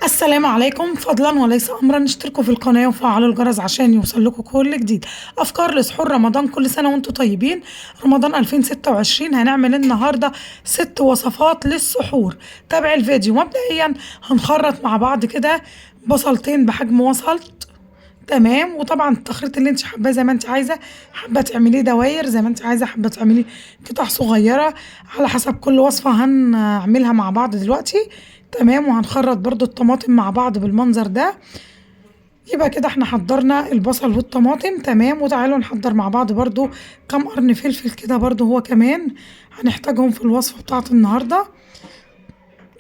السلام عليكم. فضلا وليس امرا اشتركوا في القناة وفعلوا الجرس عشان يوصل لكم كل جديد. افكار لسحور رمضان، كل سنة وانتم طيبين. رمضان 2026 هنعمل النهارده 6 وصفات للسحور. تابع الفيديو. مبدئيا هنخرط مع بعض كده بصلتين بحجم وسط، تمام. وطبعا التخريط اللي انت حباه زي ما انت عايزه، حابة تعمليه دواير زي ما انت عايزه، حابة تعمليه قطع صغيرة على حسب كل وصفه هنعملها مع بعض دلوقتي، تمام. وهنخرط برضو الطماطم مع بعض بالمنظر ده. يبقى كده احنا حضرنا البصل والطماطم، تمام. وتعالوا نحضر مع بعض برضو كام قرن فلفل كده برضو هو كمان هنحتاجهم في الوصفة بتاعت النهارده.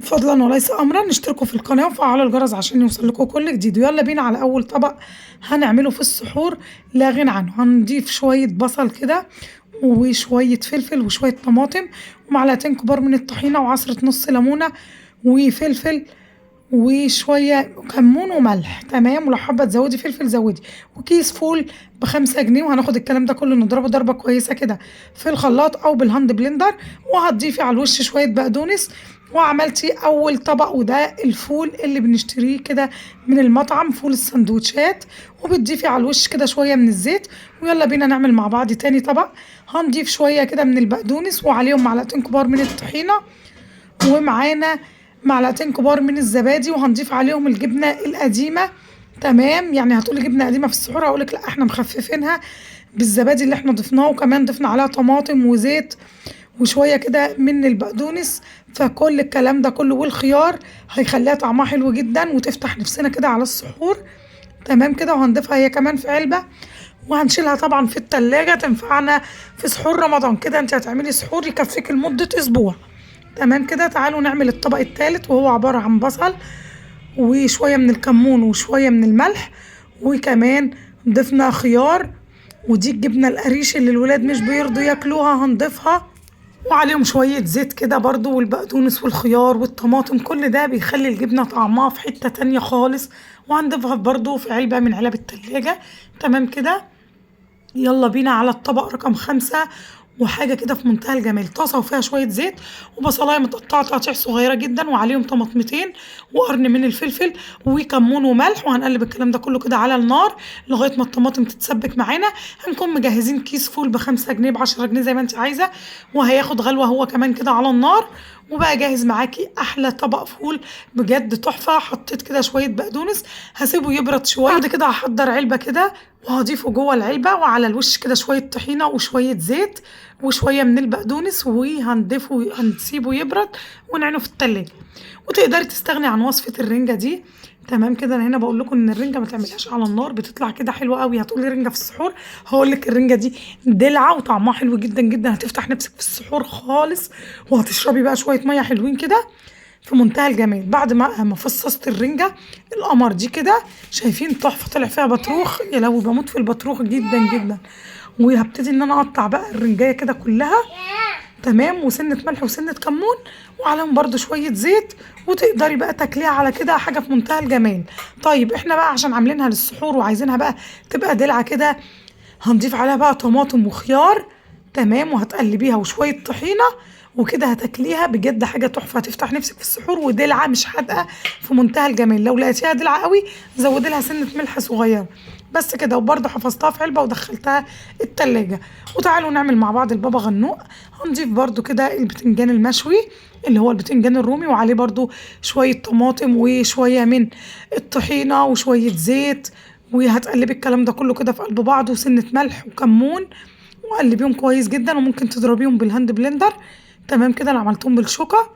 فضلا وليس امرا اشتركوا في القناة وفعلوا الجرس عشان يوصل لكم كل جديد. ويلا بينا على اول طبق هنعمله في السحور لا غنى عنه. هنضيف شوية بصل كده وشوية فلفل وشوية طماطم ومعلقتين كبار من الطحينه وعصره نص ليمونه وفلفل وشوية كمون وملح، تمام. ولو حابة تزودي فلفل زودي، وكيس فول ب5 جنيه. وهناخد الكلام ده كله نضربه ضربه كويسة كده في الخلاط او بال hand blender، وهتضيفي على الوش شوية بقدونس. وعملتي اول طبق، وده الفول اللي بنشتريه كده من المطعم، فول السندوتشات، وبتضيفي على الوش كده شوية من الزيت. ويلا بينا نعمل مع بعض تاني طبق. هنضيف شوية كده من البقدونس وعليهم معلقتين كبار من الطحينه، ومعانا معلقتين كبار من الزبادي، وهنضيف عليهم الجبنة القديمة، تمام. يعني هتقولي جبنه قديمة في السحور، هقولك لا، احنا مخففينها بالزبادي اللي احنا ضفناه، وكمان ضفنا عليها طماطم وزيت وشوية كده من البقدونس. فكل الكلام ده كله والخيار هيخليها طعمها حلو جدا وتفتح نفسنا كده على السحور، تمام كده. وهنضيفها هي كمان في علبة وهنشيلها طبعا في التلاجة، تنفعنا في سحور رمضان كده. انت هتعملي سحور يكفيك لمدة اسبوع، تمام كده. تعالوا نعمل الطبق الثالث، وهو عبارة عن بصل وشوية من الكمون وشوية من الملح، وكمان ضفنا خيار، ودي الجبنة القريش اللي الولاد مش بيرضوا ياكلوها هنضيفها، وعليهم شوية زيت كده برضو، والبقدونس والخيار والطماطم، كل ده بيخلي الجبنة طعمها في حتة تانية خالص. وهنضيفها برضو في علبة من علب التلاجة، تمام كده. يلا بينا على الطبق رقم 5، وحاجة كده في منتهى الجمال. طاسة وفيها شوية زيت وبصلاية متقطعة تقطيع صغيرة جدا، وعليهم طماطمتين وقرن من الفلفل وكمون وملح، وهنقلب الكلام ده كله كده على النار لغاية ما الطماطم تتسبك معانا. هنكون مجهزين كيس فول ب5 جنيه ب10 جنيه زي ما انت عايزة، وهياخد غلوة هو كمان كده على النار، وبقى جاهز معاكي احلى طبق فول بجد تحفة. حطيت كده شوية بقدونس، هسيبه يبرد شوية. بعد كده هحضر علبة كده وهضيفه جوه العلبة، وعلى الوش كده شوية طحينة وشوية زيت وشوية من البقدونس، وهنضيفه هنسيبه يبرد ونعينه في التلاجة. وتقدري تستغني عن وصفة الرنجة دي، تمام كده. انا هنا بقول لكم ان الرنجة ما تعملهاش على النار، بتطلع كده حلوة قوي. هتقولي رنجة في السحور، هقول لك الرنجة دي دلعة وطعمها حلو جدا جدا، هتفتح نفسك في السحور خالص، وهتشربي بقى شوية مية حلوين كده في منتهى الجمال. بعد ما فصصت الرنجة القمر دي كده، شايفين تحفة، طلع فيها بطروخ، يا لهوي بموت في البطروخ جدا جدا. وهبتدي ان انا اقطع بقى الرنجايه كده كلها، تمام، وسنة ملح وسنة كمون، وعليهم برده شوية زيت، وتقدري بقى تاكليها على كده، حاجة في منتهى الجمال. طيب احنا بقى عشان عاملينها للسحور وعايزينها بقى تبقى دلعه كده، هنضيف عليها بقى طماطم وخيار، تمام، وهتقلبيها وشوية طحينه وكده، هتاكليها بجد حاجة تحفة، هتفتح نفسك في السحور، ودلعه مش حادقه في منتهى الجمال. لو لقيتيها دلعه قوي زودي لها سنة ملح صغيرة بس كده. وبرده حفظتها في علبة ودخلتها التلاجة. وتعالوا نعمل مع بعض البابا غنوق. هنضيف برده كده البتنجان المشوي اللي هو البتنجان الرومي، وعليه برده شوية طماطم وشوية من الطحينه وشوية زيت، وهتقلبي الكلام ده كله كده في قلب بعض، وسنة ملح وكمون، وقلبيهم كويس جدا، وممكن تضربيهم بال hand blender، تمام كده. انا عملتهم بالشوكة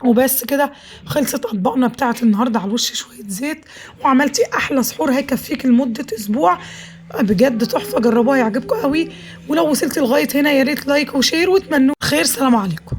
وبس كده. خلصت اطباقنا بتاعت النهارده. على الوش شوية زيت، وعملتي احلى سحور هيكفيك لمدة اسبوع، بجد تحفة، جربوها يعجبكم قوي. ولو وصلتي لغاية هنا يا ريت like و share، واتمنوا خير. سلام عليكم.